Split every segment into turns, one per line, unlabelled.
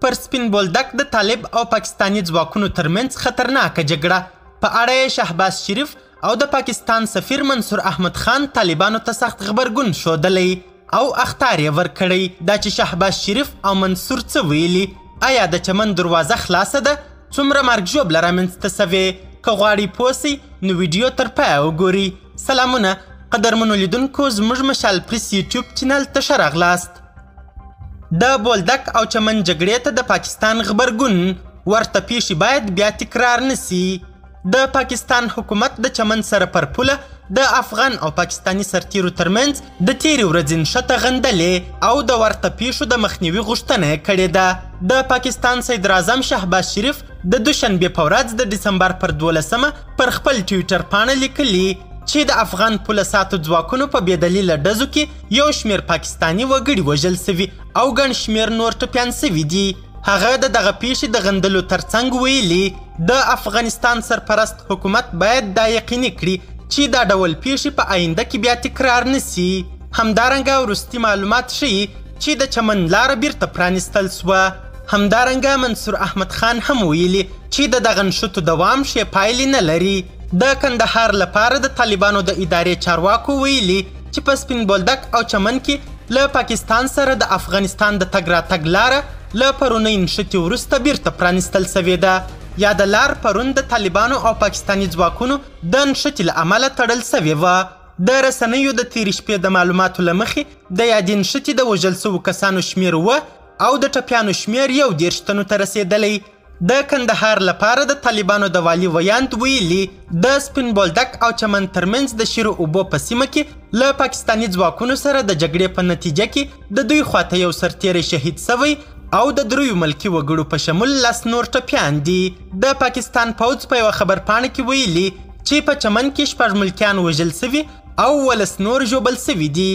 پر سپین بولدک د طالب او پاکستاني ځواکونو ترمنځ خطرناکه جګړه په اړه یې شهباز شریف او د پاکستان سفیر منصور احمد خان طالبانو ته سخت غبرګون ښودلی او اخطار یې ورکړی. دا چې شهباز شریف او منصور څه ویلي، آیا د چمن دروازه خلاصه ده، څومره مرګ ژوبله رامنځته سوې؟ که غواړئ پوه سئ نو ویډیو تر پایه وګورئ. سلامونه قدرمنو لیدونکو، زموږ مشال پریس یوټیوب چینل ته ښه راغلاست. د بولدک او چمن جګړې ته د پاکستان غبرګون، ورته پیښې باید بیا تکرار نه سي. د پاکستان حکومت د چمن سره پر پوله د افغان او پاکستاني سرتیرو ترمنځ د تیرې ورځې نښته غندلې او د ورته پیښو د مخنیوي غوښتنه یې کړې ده. د پاکستان صدراعظم شهباز شریف د دوشنبې په ورځ د ډسمبر پر 12مه پر خپل ټویټر پاڼه لیکلي چې د افغان پوله ساتو ځواکونو په بې دلیله ډزو کې یو شمېر پاکستاني وګړي وژل سوي او ګڼ شمېر نور ټپیان سوي دي. هغه د دغه پیښې د غندلو ترڅنګ ویلي، د افغانستان سرپرست حکومت باید دا یقیني کړي چې دا ډول پیښې په آینده کې بیا تکرار نه سي. همدارنګه وروستي معلومات ښیي چې د چمن لاره بیرته پرانیستل سوه. همدارنګه منصور احمد خان هم ویلي چې د دغه نښتو دوام ښې پایلې نه لري. د کندهار لپاره د طالبانو د ادارې چارواکو ویلي چې په سپین بولدک او چمن کې له پاکستان سره د افغانستان د تګ راتګ لاره له پرونۍ نښتې وروسته بیرته پرانیستل سوې ده. یاده لار پرون د طالبانو او پاکستاني ځواکونو د نښتې له امله تړل سوې وه. د رسنیو د تیرې شپې د معلوماتو له مخې د یادې نښتې د وژل سوو کسانو شمېر 7 او د ټپیانو شمېر 31 تنو ته رسېدلی. د کندهار لپاره د طالبانو د والي ویاند ویلي، د سپین بولدک او چمن ترمنځ د شیرو اوبو په سیمه کې له پاکستاني ځواکونو سره د جګړې په نتیجه کې د دوی خواته یو سرتیری شهید سوی او د 3 ملکي وګړو په شمول 10 نور ټپیان دي. د پاکستان پوځ په یوه خبرپاڼه کې ویلي چې په چمن کې 6 ملکیان وژل سوي او 10 نور ژوبل سوي دي.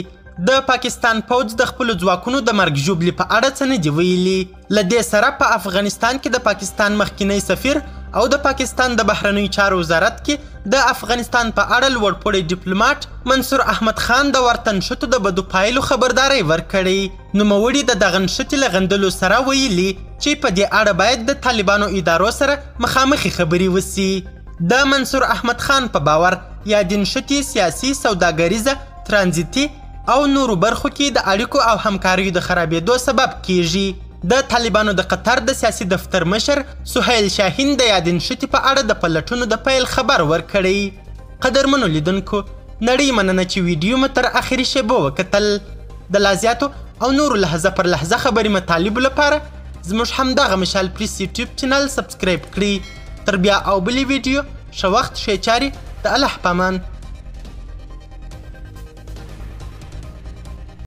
د پاکستان پوځ د خپلو ځواکونو د مرګ ژوبلې په اړه څه نه دي ویلي. له دې سره په افغانستان کې د پاکستان مخکینی سفیر او د پاکستان د بهرنیو چارو وزارت کې د افغانستان په اړه لوړپوړی ډیپلوماټ منصور احمد خان د ورته نښتو د بدو پایلو خبرداری ورکړی. نوموړي د دغه نښتې له غندلو سره ویلي چې په دې اړه باید د طالبانو ادارو سره مخامخې خبرې وسي. د منصور احمد خان په باور یادې نښتې سیاسي، سوداګریزه، ترانزیتي او نورو برخو کې د اړیکو او همکاریو د خرابېدو سبب کیږي. د طالبانو د قطر د سیاسي دفتر مشر سهیل شاهین د یادې نښتې په اړه د پلټنو د پیل خبر ورکړی. قدرمنو لیدونکو، نړۍ مننه چې ویډیو مو تر اخري شېبو وکتل. د لا زیاتو او نورو لحظه پر لحظه خبري مطالبو لپاره زموږ همدغه مشال پریس یوټیوب چینل subscribe کړئ. تر بیا او بلې ویډیو، ښه وخت، ښې چارې، د الله پامان.